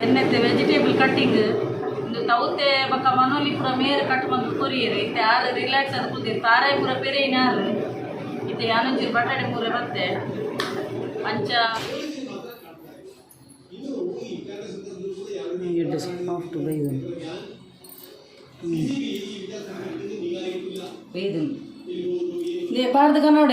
ಎನ್ನತ್ತೆ vegetable cutting ಇಂದು ತೌತೆ ಬೊಕ್ಕ ಮನೋಲಿ ಪೂರ ಮೇರ್ ಕಟ್ ಮಂತ್ ಕೊರಿಯೆರ್. ಇತ್ತೆ ಆರ್ ರಿಲ್ಯಾಕ್ಸ್ ಆದ್ ಕುಲ್ದೆರ್. ತಾರಾಯಿ ಪೂರ ಪೆರೆಯಿನ ಆರ್. ಇತ್ತೆ ಯಾನೊಂಚೂರು ಬಟಾಣಿ ಪೂರ ಬತ್ತೆ ಅಂಚ. ಸಾಫ್ಟ್ ಬೈದನ್ ಬೈದನ್ ಪಾಡ್ದು ಕನ್ನಡ.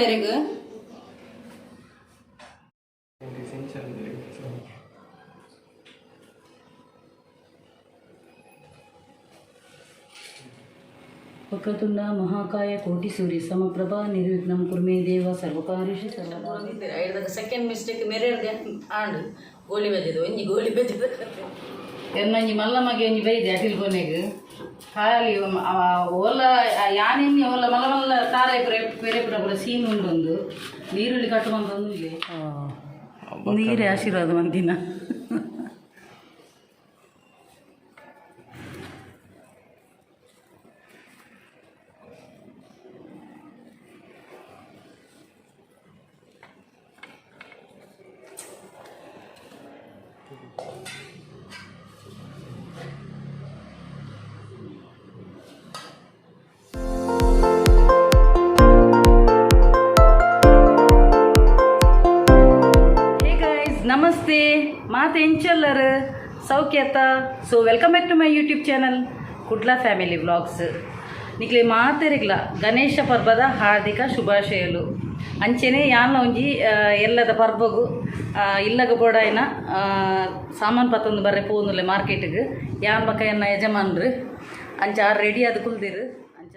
ವಕ್ರತುಂಡ ಮಹಾಕಾಯ ಕೋಟಿ ಸೂರ್ಯ ಸಮಪ್ರಭಾ ನಿರ್ವಿಘ್ನಂ ಕುರ್ಮೇ ದೇವ ಸರ್ವಕಾರ್ಯೇಷು ಸರ್ವದಾ. ಐಡ್ದಾಗ ಸೆಕೆಂಡ್ ಮಿಸ್ಟೇಕ್ ಮೆರೆಡ್ದೆ ಆಂಡ್. ಗೋಲಿ ಬಜೆದ ಒಂಜಿ ಗೋಲಿ ಬಜೆದ ಕತೆ. ಎನ್ನೊಂಜಿ ಮಲ್ಲ ಮಗೆ ಒಂಜಿ ಬೈದೆ ಅಟಿಲ್ ಕೊನೆಗ್ ಖಾಲಿ ಓಲ ಯಾನಿನ್ನಿ ಓಲ ಮಲ್ಲ ಮಲ್ಲ ತಾರಾಯಿ ಪೂರ ಪೆರೆ ಪೂರ ಪೂರ ಸೀನ್ ಉಂಡೊಂದು ನೀರುಳ್ಳಿ ಕಟ್ಟು ಮಂತೊಂದು ಇಲ್ಲಿ ನೀರೇ ಆಶೀರ್ವಾದ ಮಂದಿನ. ಹೇ ಗೈಸ್, ನಮಸ್ತೆ. ಮಾತೆ ಎಂಚಲ್ಲರ್ ಸೌಖ್ಯತ? So welcome back to my YouTube channel Kudla family vlogs. ನಿಕ್ಲೆ ಮಾತೆರಿಗ್ಲ ಗಣೇಶ ಪರ್ಬದ ಹಾರ್ದಿಕ ಶುಭಾಶಯಲು. ಅಂಚೆನೆ ಯಾನ್ ಒಂಜಿ ಎಲ್ಲದ ಪರ್ಬಗು ಇಲ್ಲಗ ಬೋಡಾಯಿನ ಸಾಮಾನು ಪತ್ತೊಂದು ಬರ್ರೆ ಪೋನುಲೆ ಮಾರ್ಕೆಟ್ಗೆ. ಯಾನ್ ಬಕ್ಕ ಎನ್ನ ಯಜಮಾನ್ರು. ಅಂಚ ಆರ್ ರೆಡಿ ಆದ್ ಕುಲ್ದಿರು. ಅಂಚ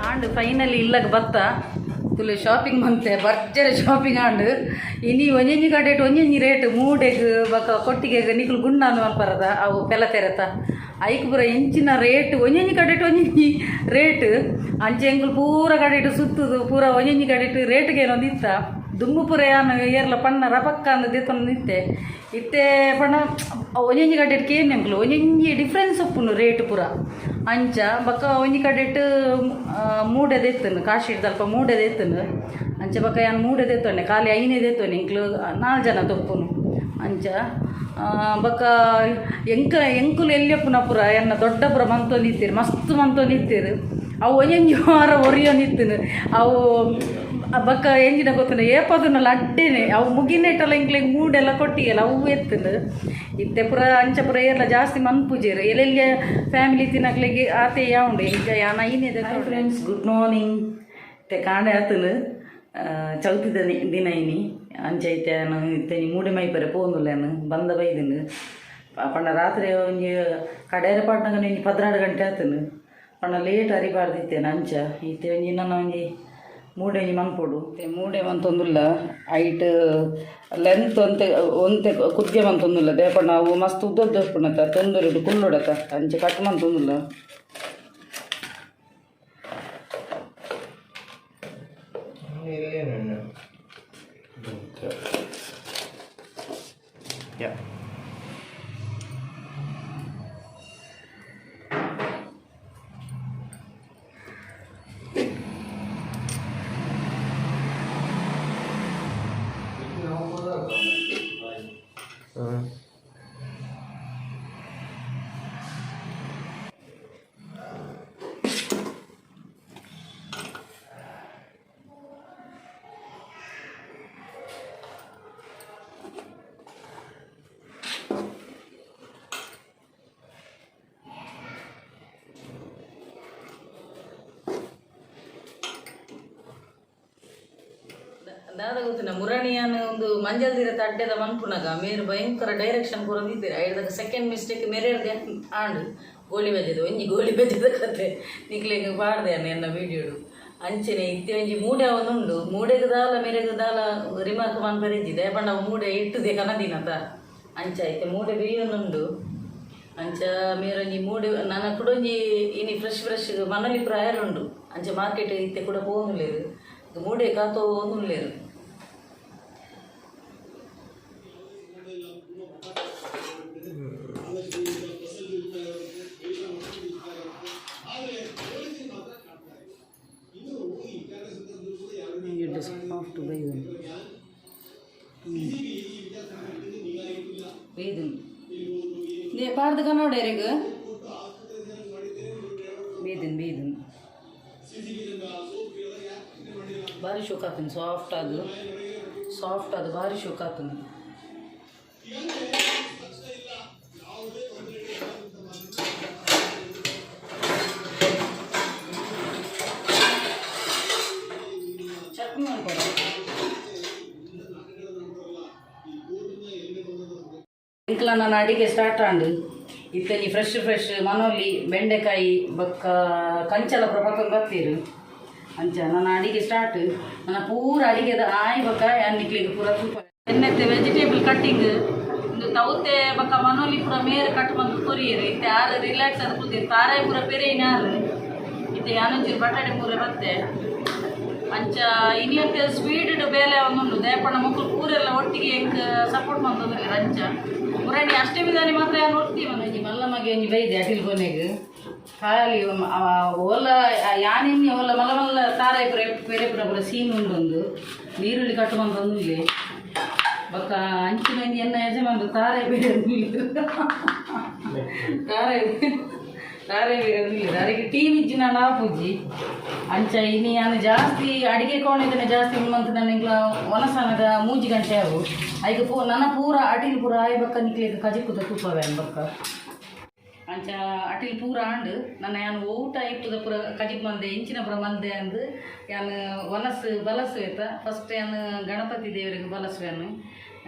ಆಂಡ್ ಫೈನಲಿ ಇಲ್ಲಗ ಬತ್ತ. ತುಲೆ ಶಾಪಿಂಗ್ ಮಂತೆ, ಭರ್ಜರಿ ಶಾಪಿಂಗ್ ಆಂಡ್. ಇನಿ ಒಂಜೊಂಜಿ ಕಡೆಟ್ ಒಂಜೊಂಜಿ ರೇಟ್. ಮೂಡೆಗ್ ಬೊಕ ಕೊಟ್ಟಿಗೆಗ್ ನಿಕುಲು ಗುಂಡಾನು ಮಲ್ಪರದ ಅವು ಪೆಲ ತೆರೆತ ಐಕ್ ಪೂರ ಇಂಚಿನ ರೇಟ್. ಒಂಜೊಂಜಿ ಕಡೆಟ್ ಒಂಜೊಂಜಿ ರೇಟ್. ಅಂಚೆ ಎಂಕುಲು ಪೂರ ಕಡೆಟ್ ಸುತ್ತುದು ಪೂರ ಒಂಜೊಂಜಿ ಕಡೆಟ್ ರೇಟ್ಗೆ ಇತ್ತ. ದುಂಬು ಪೂರ ಯಾನ್ ಏರ್ಲ ಪಣ್ಣ ರಪಕ್ಕ ಅಂದ್ ದೆತ್ತೊಂದು ಇತ್ತೆ. ಇತ್ತೆ ಪಂಡ ಒಂಜೊಂಜಿ ಕಡೆಟ್ ಕೇನ್ ಎಂಕುಲು ಒಂಜೊಂಜಿ ಡಿಫ್ರೆನ್ಸ್ ಉಪ್ಪುಂಡು ರೇಟ್ ಪೂರ. ಅಂಚ ಬೊಕ್ಕ ಒಂಜಿ ಕಡೆಟ್ ಮೂಡೆ ದೆತ್ತುಂಡು, ಕಾಶಿಡ್ ಅಲ್ಪ ಮೂಡೆ ದೆತ್ತುಂಡು. ಅಂಚ ಬೊಕ್ಕ ಯಾನ್ ಮೂಡೆ ದೆತ್ತೊಂಡೆ, ಖಾಲಿ ಐನೇ ದೆತ್ತೊಂಡೆ. ಎಂಕ್ಲು ನಾಲ್ ಜನ ತೊಪ್ಪುನು. ಅಂಚ ಬೊಕ್ಕ ಎಂಕ ಎಂಕುಲು ಎಲ್ಯಪ್ಪುನ ಪೂರ ಎನ್ನ ದೊಡ್ಡ ಪೂರ ಮಂತೊಂದಿತ್ತೆರ್, ಮಸ್ತ್ ಮಂತೊಂದಿತ್ತೆರ್. ಅವು ಒಂಜೊಂಜಿ ವಾರ ಒರಿಯೊಂದಿತ್ತುಂಡು ಅವು. ಬೊಕ್ಕ ಎಂಜಿನ ಗೊತ್ತುಂಡ ಏಪದುನಲ್ಲ ಅಡ್ಡೆನೆ ಅವು ಮುಗಿನೇಟಲ್ಲ ಎಂಕ್ಲೆಗ್ ಮೂಡೆಲ್ಲ ಕೊಟ್ಟಿಗೆಲ್ಲ ಅವು ಎತ್ತುಂಡು. ಇತ್ತೆ ಪೂರ ಅಂಚ ಪೂರ ಏರ್ಲ ಜಾಸ್ತಿ ಮನ್ಪುಜೆರ್. ಎಲ್ಲೆಲ್ಯ ಫ್ಯಾಮಿಲಿ ತಿನ್ನಕ್ಲೆಗ್ ಆತೆ ಯಾವುಂಡು. ಈಗ ಯಾನ್ ಐನೇ. Friends, good morning. ಇತ್ತೆ ಕಾಂಡೆ ಆತುಂಡು. ಚೌತಿದ ದಿನ ಇನಿ. ಅಂಚ ಇತ್ತೆ ಯಾನ್ ಇತ್ತೆ ಮೂಡೆ ಮೈಪರೆ ಪೋವೊಂದುಲ್ಲೆ. ಯಾನ್ ಬಂದ ಬೈದುಂಡು. ಪಂಡ ರಾತ್ರೆ ಒಂಜಿ ಕಡೆಯರೆ ಪಾಡ್ನಗ ಒಂಜಿ 12 ಗಂಟೆ ಆತುಂಡು. ಪಂಡ ಲೇಟ್ ಅರಿ ಪಾಡ್ದಿತ್ತೇನೆ. ಅಂಚ ಇತ್ತೆ ಒಂಜಿ ನನ್ನ ಒಂಜಿ ಮೂಡೆ ಒಂಜಿ ಮನ್ಪೊಡು. ಇತ್ತೆ ಮೂಡೆ ಮಂತೊಂದುಲ್ಲ. ಐಟ್ ಲೆಂತ್ ಒಂತೆ ಒಂತೆ ಕುದ್ಗೆ ಮಂತೊಂದುಲ್ಲ. ದೇಪಂಡ ಅವು ಮಸ್ತ್ ಉದ್ದ ಉಪ್ಪುಂಡತ್ತ, ತೊಂದರೆಡು ಕುಲ್ಲುಡತ್ತ, ಅಂಚ ಕಟ್ ಮಂತೊಂದುಲ್ಲ. Yeah. ದಾದ ಗೊತ್ತಿನ ಮುರಣಿಯಾನ ಒಂದು ಮಂಜಲ್ದಿರ ತಡ್ಡೆದ ಮನ್ಪುನಗ ಮೇರು ಭಯಂಕರ ಡೈರೆಕ್ಷನ್ ಕೊರೊಂದಿತ್ತೆರ್. ಐಡ್ದಾಗ ಸೆಕೆಂಡ್ ಮಿಸ್ಟೇಕ್ ಮೆರೆಡ್ದೆ ಆಂಡ್. ಗೋಲಿ ಬಜೆದ ಒಂಜಿ ಗೋಲಿ ಬಜೆದ ಕತೆ ನಿಕ್ಲೆಗ್ ಪಾಡ್ದೆ ಎನ್ನ ವೀಡಿಯೋಡು. ಅಂಚೆನೆ ಇತ್ತೆ ಒಂಜಿ ಮೂಡೆ ಉಂಡು. ಮೂಡೆಗ್ ದಾಲ ಮೆರೆಗ್ ದಾಲ ರಿಮಾರ್ಕ್ ಮನ್ಪೆರೆ ಇಜ್ಜಿ. ದಾಯೆ ಪಂಡ ಅವು ಮೂಡೆ ಇಟ್ಟುದೆ ಕನದಿನತ. ಅಂಚ ಇತ್ತೆ ಮೂಡೆ ಬೇಯೊಂದುಂಡು. ಅಂಚ ಮೇರೊಂಜಿ ಮೂಡೆ ನನ ಕುಡೊಂಜಿ ಇನಿ ಫ್ರೆಶ್ ಫ್ರೆಶ್ ಮನಲಿ ಪ್ರಾಯರ್ ಉಂಡು. ಅಂಚ ಮಾರ್ಕೆಟ್ ಇತ್ತೆ ಕೂಡ ಪೋವೊಂದುಲ್ಲೆರ್, ಮೂಡೆ ಕಾತೋ ಹೋಗುಲ್ಲೇರು. ಸಾಫ್ಟ್ ಬೈದನ್ ಬೈದನ್ ನೇ ಪಾಡ್ದು ಕನ್ನಡ ಬೀದನ್ ಬೀದನ್ ಭಾರಿ ಶೋಕ್ ಆತನ, ಸಾಫ್ಟ್ ಅದು, ಸಾಫ್ಟ್ ಅದು, ಭಾರಿ ಶೋಕ್ ಆತನ. ಚಟ್ನಿ ಮಾಡ್ಕೊಡ. ಇಂಕ್ಲ ನನ್ನ ಅಡಿಗೆ ಸ್ಟಾರ್ಟ್ ಆಂಡ್. ಇತ್ತಲ್ಲಿ ಫ್ರೆಶ್ ಫ್ರೆಶ್ ಮನೋಲಿ, ಬೆಂಡೆಕಾಯಿ ಬೊಕ್ಕ ಕಂಚಲ ಪತ್ತೊಂದು ಬತ್ತೀರು. ಅಂಚ ನನ್ನ ಅಡಿಗೆ ಸ್ಟಾರ್ಟ್. ನನ್ನ ಪೂರ ಅಡಿಗೆದ ಆಯ್ ಬೊಕ್ಕ ಯಾನ್ ನಿಕ್ಲೆಗ್ ಪೂರ ತೂಪ. ಎನ್ನತ್ತೆ ವೆಜಿಟೇಬಲ್ ಕಟ್ಟಿಂಗ್ ಇಂದು ತೌತೆ ಬೊಕ್ಕ ಮನೋಲಿ ಪೂರ ಮೇರ್ ಕಟ್ ಬಂದು ಕೊರಿಯರು. ಇತ್ತೆ ಆರು ರಿಲ್ಯಾಕ್ಸ್ ಆದ್ ಕೂತೀರು. ತಾರಾಯಿ ಪೂರ ಪೆರೇಯಿನ ಆರು. ಇತ್ತೆ ಯಾನೊಂಚೂರು ಬಟಾಟೆ ಪೂರ ಬತ್ತೆ. ಅಂಚ ಇನಿಯಂತೆ ಸ್ವೀಡ್ ಬೇಲೆ ಒಂದುಂಡು ದಯಪಣ್ಣ ಮಕ್ಕಳು ಪೂರೆಲ್ಲ ಒಟ್ಟಿಗೆ ಎಂಕ್ ಸಪೋರ್ಟ್ ಮಂತೊಂದುಲ್ಲೆರ್. ಅಂಚ ಮುರಣಿ ಅಷ್ಟಮಿ ಮಾತ್ರ ಯಾನ್ ಒರ್ತಿ ಒಂಜಿ ಮಲ್ಲ ಮಗೆ ಒಂಜಿ ಬೈದೆ ಅಟಿಲ್ ಕೊನೆಗ್ ಖಾಲಿ ಓಲ ಯಾನಿನ್ನಿ ಓಲ ಮಲ್ಲ ಮಲ್ಲ ತಾರಾಯಿ ಪೂರ ಪೆರೆ ಪೂರ ಪೂರ ಸೀನ್ ಉಂಡೊಂದು ನೀರುಳ್ಳಿ ಕಟ್ಟು ಮಂತೊಂದುಲ್ಲೆ. ಬೊಕ್ಕ ಅಂಚಿನ ಒಂಜಿ ಎನ್ನ ಯಜಮಾನ್ರು ತಾರಾಯಿ ಬೇರೆ, ತಾರಾಯಿ ತಾರಾಯಿ ಬೇರೆ ಅರೆಗೆ ಟೀ ಇಜ್ಜಿ ನಾನು ಆಪುಜಿ. ಅಂಚ ಇನಿ ಯಾನ್ ಜಾಸ್ತಿ ಅಡಿಗೆ ಕೋಣೆದನೆ ಜಾಸ್ತಿ ಉಂಡು. ನನ್ನ ಇಂಕ್ಲ ವನಸನದ 3 ಗಂಟೆ ಅವು. ಐಕ್ ಪೂ ನನ್ನ ಪೂರ ಅಟಿಲ್ ಪೂರ ಆಯ್ ಬೊಕ್ಕ ನಿಕ್ಲೆಗ್ ಕಜಿಪುದ ತೂಪವೆ ಬೊಕ್ಕ. ಅಂಚ ಅಟಿಲ್ ಪೂರ ಆಂಡ್. ನನ್ನ ಯಾನ್ ಓ ಟೈಪುದ ಪೂರ ಕಜಿಪ್ ಮಂದೆ, ಇಂಚಿನ ಪೂರ ಮಂದೆ ಅಂದ್ ಯಾನ್ ವನಸ್ ಬಲಸುವೆತ. ಫಸ್ಟ್ ಯಾನ್ ಗಣಪತಿ ದೇವರಿಗೆ ಬಲಸುವೆನು.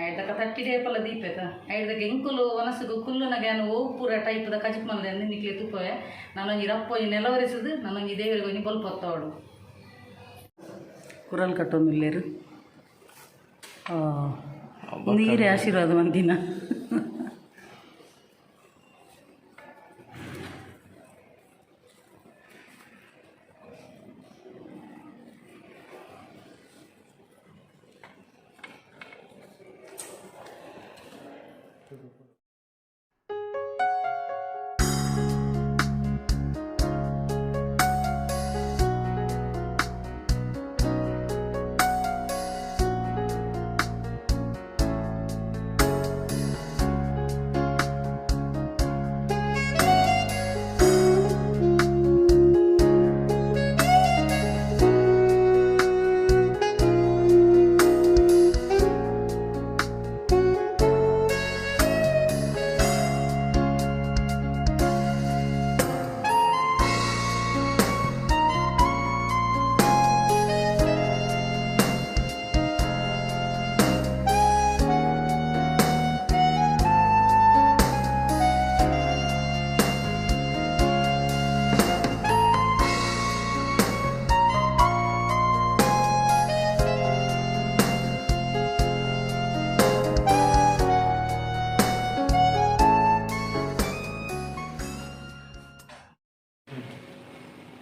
ಐದಕ್ಕ ತಟ್ಟಿ ಟೇಪಲ ದೀಪೆತ. ಐದಕ್ಕೆ ಎಂಕುಲು ವನಸುಗು ಕುಲ್ಲುನಗ ಯಾನ್ ಓ ಪೂರ ಟೈಪುದ ಕಜಿಪ್ ಮಂದೆ ಅಂದ್ ನಿಕ್ಲೆ ತೂಪವೆ. ನಾನೊಂಜಿ ರಪ್ಪೊಂಜಿ ನೆಲವರೆಸುದು ನಾನೊಂಜಿ ದೇವರಿಗೆ ಒಂಜಿ ಬೊಲ್ಪೊತ್ತವಡು. ಕುರಲ್ ಕಟ್ಟೊಂದುಲ್ಲೆರ್. ನೀರೇ ಆಶೀರ್ವಾದ ಮಂದಿನ.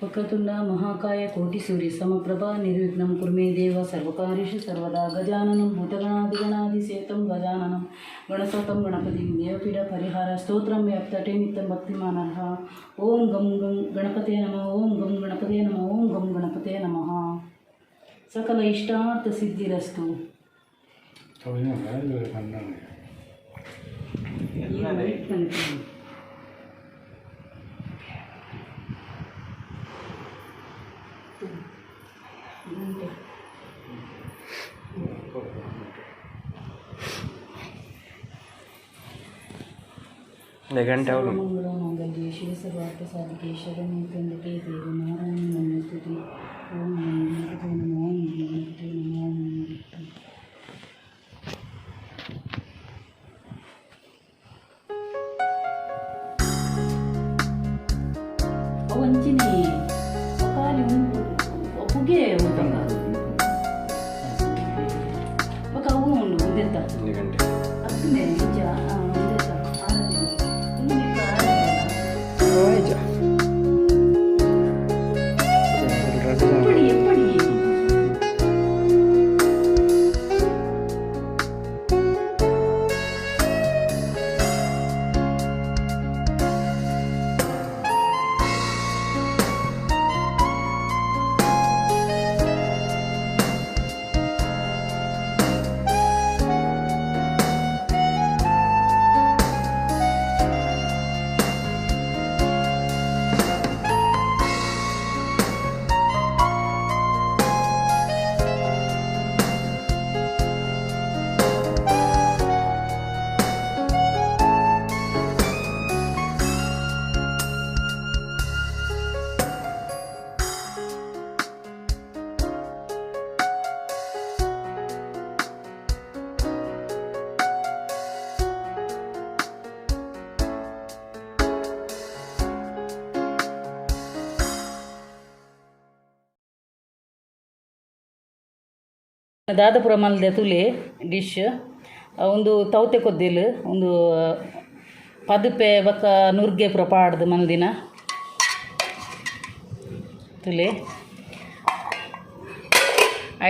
ವಕ್ರತುಂಡ ಮಹಾಕಾಯ ಕೋಟಿ ಸೂರ್ಯ ಸಮಪ್ರಭಾ ನಿರ್ವಿಘ್ನಂ ಕುರ್ಮೇ ದೇವ ಸರ್ವಕಾರ್ಯೇಷು ಸರ್ವದಾ. ಗಜಾನನಂ ಭೂತಗಣಾದಿಗಣಾದಿಸೇತಂ ಗಜಾನನಂ ಗಣಸೋತಂ ಗಣಪತಿಂ. ದೇವಪೀಡ ಪರಿಹಾರ ಸ್ತೋತ್ರಂ ವ್ಯಾಪ್ತಟೇ ನಿತ್ಯಂ ಭಕ್ತಿಮಾನರ್ಹ. ಓಂ ಗಂ ಗಂ ಗಣಪತೇ ನಮಃ. ಓಂ ಗಂ ಗಣಪತೇ ನಮಃ. ಓಂ ಗಂ ಗಣಪತೇ ನಮಃ. ಸಕಲ ಇಷ್ಟಾರ್ಥ ಸಿದ್ಧಿರಸ್ತು. ಗಂಟೆ ಅವಳು. ಮಂಗಳ ಮಾಂಗಲ್ಯೆ ಶಿವ ಸರ್ವಾರ್ಥ ಸಾಧಿಕೆ ಶರಣ್ಯೆ ತ್ರ್ಯಂಬಕೆ ದೇವಿ ನಾರಾಯಣಿ ನಮೋಸ್ತುತೆ. ಓಂ ನಮೋ ಗಣಪತೇ ನಮಃ. ಓಂ ನಮೋ ಗಣಪತೇ ನಮಃ. ಓಂ ನಮೋ ಗಣಪತೇ. ಅವು ಅಂಚಿನಿ ಖಾಲಿ ಪುಗೆ ಉಂಟು ಬೊಕ ಅವು ಉಂಡು ಉಂದೆತ್ತ. ಗಂಟೆ. ಅತ್ತನೆ ನಿಜ ಉಂದೆತ್ತ ಆರತಿ. ಉಂದು ನಿಕ್ಕ. ಎಪ್ಪಡಿ ಎಪ್ಪಡಿ. ದಾದಪುರ ಮಲ್ದೆ ತುಲೆ ಡಿಶ್ ಒಂದು ತೌತೆ ಕೊದ್ದಿಲ್ ಒಂದು ಪದುಪೆ ಬೊಕ್ಕ ನುರ್ಗೆ ಪೂರ ಪಾಡ್ದು ಮಲ್ದಿನ ತುಲೆ.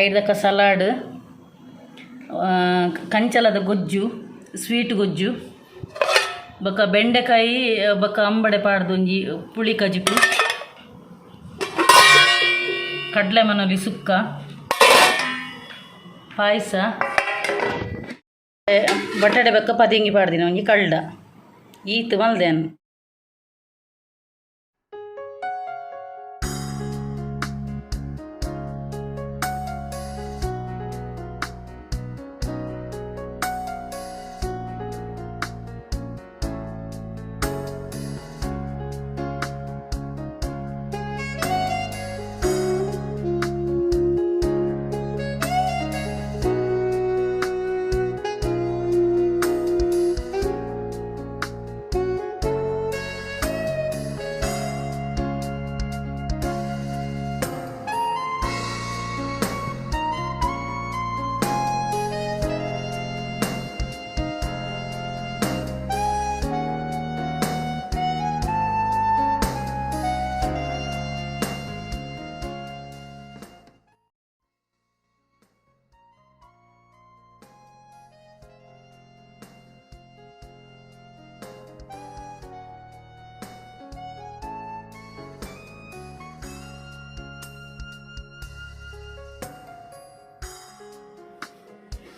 ಐದಕ್ಕ ಸಲಾಡ್, ಕಂಚಲದ ಗೊಜ್ಜು, ಸ್ವೀಟ್ ಗೊಜ್ಜು, ಬೊಕ್ಕ ಬೆಂಡೆಕಾಯಿ ಬೊಕ್ಕ ಅಂಬಡೆ ಪಾಡ್ದು ಒಂಜಿ ಪುಳಿ ಕಜಿಪು, ಕಡಲೆ ಮನಲಿ ಸುಕ್ಕ, ಪಾಯಸ, ಬಟಾಟೆ ಬೊಕ್ಕ ಪದಿಂಗಿ ಪಾಡ್ದಿನ ಒಂಜಿ ಕಳ್ಳ. ಈತ್ ಮಲ್ದೇನ್.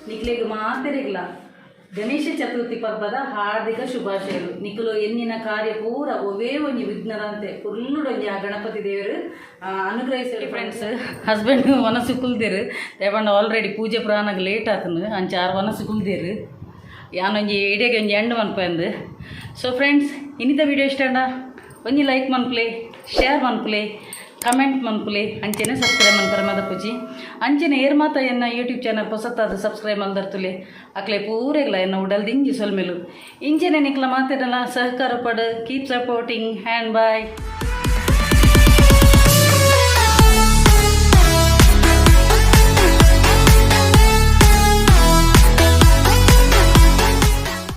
ನಿಕ್ಲೆಗ್ ಮಾತೆರೆಗ್ಲ ಗಣೇಶ ಚತುರ್ಥಿ ಪಬ್ಬದ ಹಾರ್ದಿಕ ಶುಭಾಶಯಗಳು. ನಿಕುಲು ಎನ್ನಿನ ಕಾರ್ಯ ಪೂರ ಒವೇ ಒಂಜಿ ವಿಘ್ನದಂತೆ ಪುರ್ಲುಡೊಂಜಿ ಆ ಗಣಪತಿ ದೇವರು ಅನುಗ್ರಹಿಸಿ. ಫ್ರೆಂಡ್ಸ್, ಹಸ್ಬೆಂಡ್ ವನಸು ಕುಲ್ದೇರು ದೇವಣ್ಣ. ಆಲ್ರೆಡಿ ಪೂಜೆ ಪುರಾಣಗ್ ಲೇಟ್ ಆತನು ಅಂಚ ಆರು ವನಸು ಕುಲ್ದೇರು. ಯಾನೊಂಜಿ ಇಡೀ ಒಂಜಿ ಎಂಡ್ ಮನ್ಪಂದು. ಸೊ ಫ್ರೆಂಡ್ಸ್, ಇನ್ನಿತ ವಿಡಿಯೋ ಇಷ್ಟ ಒಂಜಿ ಲೈಕ್ ಮನ್ಪುಲೆ, ಶೇರ್ ಮನ್ಪುಲೆ, ಕಮೆಂಟ್ ಮನ್ಪುಲೆ, ಅಂಚೆನೆ ಸಬ್ಸ್ಕ್ರೈಬ್ ಮನ್ಪರ ಮದಪುಜಿ. ಅಂಚೆನೆ ಏರ್ ಮಾತ ಎನ್ನ ಯೂಟ್ಯೂಬ್ ಚಾನಲ್ ಪೊಸತ್ತಾದ ಸಬ್ಸ್ಕ್ರೈಬ್ ಮಲ್ದರ್ತುಲೆ, ಅಕ್ಲೆ ಪೂರೆಗ್ಲ ಎನ್ನ ಉಡಲ್ ದಿಂಜಿ ಸೊಲ್ಮೆಲು. ಇಂಚೆನೆ ನಿಕ್ಲ ಮಾತೆಲ್ಲ ಸಹಕಾರ ಪಡು. Keep supporting and bye.